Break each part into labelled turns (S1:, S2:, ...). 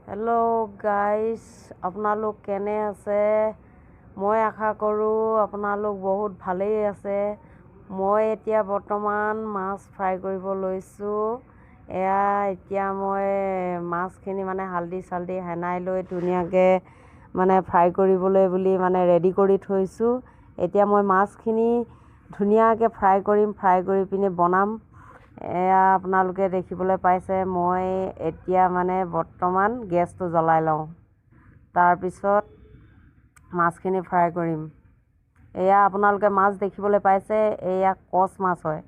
S1: Hello' guys, আপোনালোক কেনে আছে? মই আশা কৰোঁ আপোনালোক বহুত ভালেই আছে। মই এতিয়া বৰ্তমান মাছ ফ্ৰাই কৰিব লৈছোঁ। এয়া এতিয়া মই মাছখিনি মানে হালধি চালধি সেনাই লৈ ধুনীয়াকৈ মানে ফ্ৰাই কৰিবলৈ বুলি মানে ৰেডি কৰি থৈছোঁ। এতিয়া মই মাছখিনি ধুনীয়াকৈ ফ্ৰাই কৰিম, ফ্ৰাই কৰি পিনি বনাম। এয়া আপোনালোকে দেখিবলৈ পাইছে। মই এতিয়া মানে বৰ্তমান গেছটো জ্বলাই লওঁ, তাৰপিছত মাছখিনি ফ্ৰাই কৰিম। এয়া আপোনালোকে মাছ দেখিবলৈ পাইছে, এয়া কচ মাছ হয়।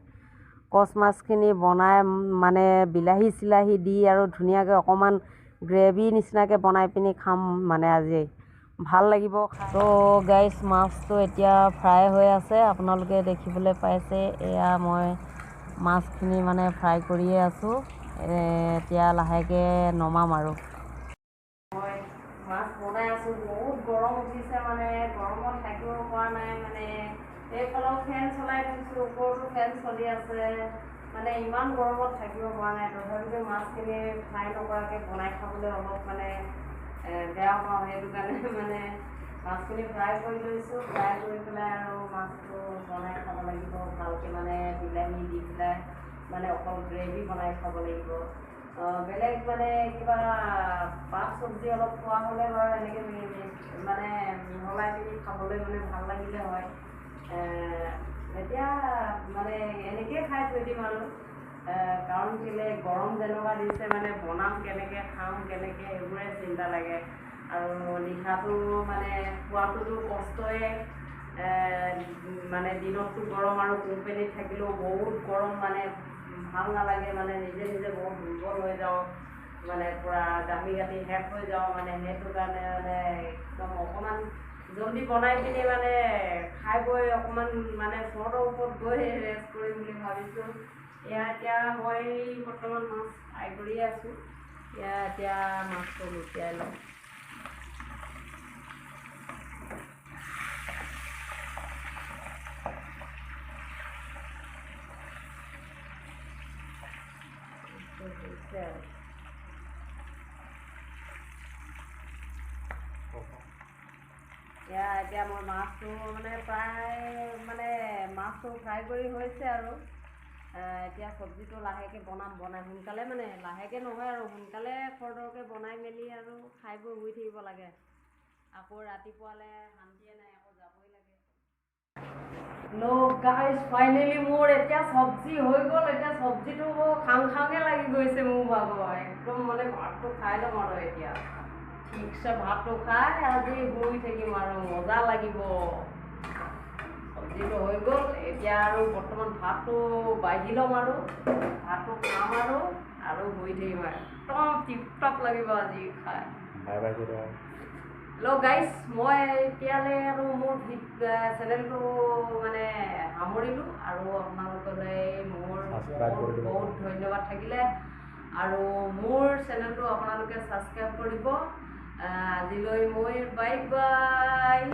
S1: কচ মাছখিনি বনাই মানে বিলাহী চিলাহী দি আৰু ধুনীয়াকৈ অকণমান গ্ৰেভি নিচিনাকৈ বনাই পিনি খাম, মানে আজি ভাল লাগিব। ত' গাইজ, মাছটো এতিয়া ফ্ৰাই হৈ আছে, আপোনালোকে দেখিবলৈ পাইছে। এয়া মই মাছখিনি মানে ফ্ৰাই কৰিয়ে আছোঁ, এতিয়া লাহেকৈ নমাম। আৰু মই মাছ বনাই আছোঁ। বহুত গৰম উঠিছে, মানে গৰমত থাকিব পৰা নাই। মানে এইফালেও ফেন চলাই থৈছোঁ, ওপৰতো ফেন চলি আছে, মানে ইমান গৰমত থাকিব পৰা নাই। তথাপিতো মাছখিনি ফ্ৰাই নকৰাকৈ বনাই খাবলৈ অলপ মানে বেয়া পাওঁ, সেইটো কাৰণে মানে মাছখিনি ফ্ৰাই কৰি লৈছোঁ। ফ্ৰাই কৰি পেলাই আৰু মাছটো বনাই খাব লাগিব ভালকৈ, মানে বিলাহী দি পেলাই মানে অকল গ্ৰেভি বনাই খাব লাগিব। বেলেগ মানে কিবা পাত চব্জি অলপ খোৱা হ'লে বাৰু এনেকৈ মানে মিহলাই পিনি খাবলৈ মানে ভাল লাগিলে হয়। এতিয়া মানে এনেকৈয়ে খাই থৈ দিম আৰু, কাৰণ কেলৈ গৰম যেনেকুৱা দিছে, মানে বনাম কেনেকৈ, খাম কেনেকৈ, সেইবোৰে চিন্তা লাগে। আৰু নিশাটো মানে খোৱাটোতো কষ্টয়ে, মানে দিনততো গৰম আৰু কোম্পেনীত থাকিলেও বহুত গৰম, মানে ভাল নালাগে, মানে নিজে নিজে বহুত দুৰ্বল হৈ যাওঁ, মানে পূৰা ঘামি ঘাটি শেষ হৈ যাওঁ। মানে সেইটো কাৰণে মানে একদম অকণমান জল্দি বনাই পিনি মানে খাই বৈ অকণমান মানে চৰ্টৰ ওপৰত গৈ ৰেষ্ট কৰিম বুলি ভাবিছোঁ। এয়া এতিয়া মই বৰ্তমান মাছ ফ্ৰাই কৰিয়ে আছোঁ। এয়া এতিয়া মাছটো লুটিয়াই লওঁ। হৈছে আৰু এয়া এতিয়া মই মাছটো মানে প্ৰায় মানে মাছটো ফ্ৰাই কৰি হৈছে আৰু এতিয়া চব্জিটো লাহেকৈ বনাম। বনাই সোনকালে, মানে লাহেকৈ নহয় আৰু সোনকালে খৰধৰকৈ বনাই মেলি আৰু খাই বৈ শুই থাকিব লাগে। আকৌ ৰাতিপুৱালৈ শান্তিয়ে নাই, আকৌ যাবই লাগে। হেল্ল' গাইজ, ফাইনেলি মোৰ এতিয়া চব্জি হৈ গ'ল। এতিয়া চব্জিটো খাওঁ খাওঁগে লাগি গৈছে মোৰ ভাগৰ একদম, মানে ভাতটো খাই ল'ম আৰু এতিয়া ঠিকছে ভাতটো খাই আজি শুই থাকিম আৰু মজা লাগিব। চব্জিটো হৈ গ'ল, এতিয়া আৰু বৰ্তমান ভাতটো বাঢ়ি ল'ম আৰু ভাতটো খাম আৰু শুই থাকিম আৰু একদম টিপ টপ লাগিব আজি খাই।
S2: Bye bye.
S1: হেল্ল' গাইজ, মই এতিয়ালৈ আৰু মোৰ চেনেলটো মানে সামৰিলোঁ আৰু আপোনালোকলৈ মোৰ বহুত বহুত ধন্যবাদ থাকিলে আৰু মোৰ চেনেলটো আপোনালোকে ছাবস্ক্ৰাইব কৰিব। আজিলৈ মই বাই বাই।